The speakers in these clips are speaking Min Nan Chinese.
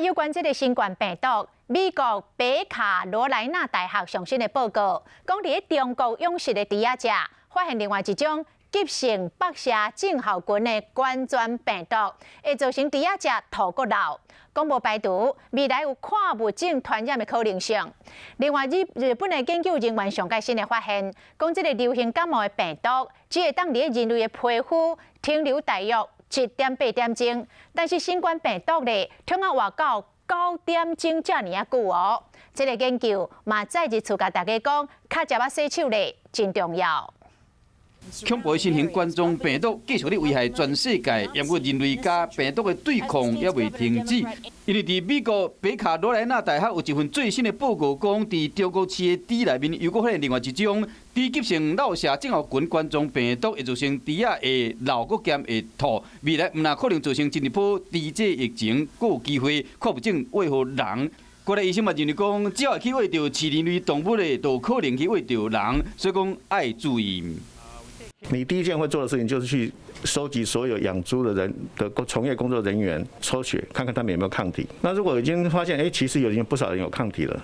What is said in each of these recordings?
有關這个新冠病毒，美國北卡羅來納大學上新的報告，講佇咧中國養殖的豬仔食，發現另外一種急性腹瀉症候群的冠狀病毒，會造成豬仔食吐閣流。講無排除未來有跨物種傳染的可能性。另外，日本的研究人員上蓋新的發現，講這个流行感冒的病毒，只會當佇咧人類的皮膚停留大約1.8點鐘，但是新冠病毒咧，通啊活到9點鐘遮爾仔久哦。這个研究嘛，再一次共大家講，較捷仔洗手咧真重要。恐怖的新型冠狀病毒繼續咧危害全世界，毋過人類佮病毒的對抗猶未停止。因為佇美國北卡羅來納大學有一份最新的報告講，佇中國飼的豬內面又閣發現另外一種豬急性腹瀉症候群冠狀病毒，會造成豬仔會流閣兼會吐，未來毋但可能造成進一步豬隻疫情，閣有機會跨物種餵予人。國內醫生嘛認為講，只要會去餵著飼人類動物的，就可能去餵著人，所以講愛注意。你第一件會做的事情就是去收集所有養豬的人的從業工作人員抽血，看看他們有沒有抗體。那如果已經發現，哎，其實已經不少人有抗體了，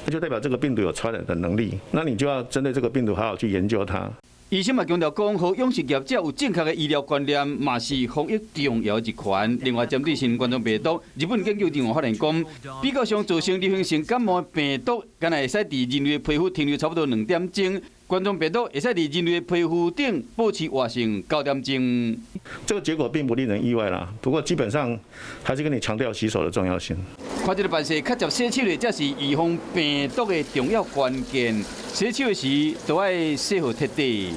那就代表這個病毒有傳染的能力。那你就要針對這個病毒好好去研究它。醫生嘛強調講，予養殖業者有正確的醫療觀念，嘛是防疫重要一環。另外，針對新冠狀病毒，日本研究人員發現講，比較常造成流行性感冒的病毒，敢若會使佇人類的皮膚停留差不多2點鐘。冠狀病毒會使佇人類的皮膚頂保持活性9點鐘。這個結果並不令人意外啦。不過基本上還是跟你強調洗手的重要性。看這个辦事，較捷洗手的，才是預防病毒的重要關鍵。洗手的時，都愛洗予徹底。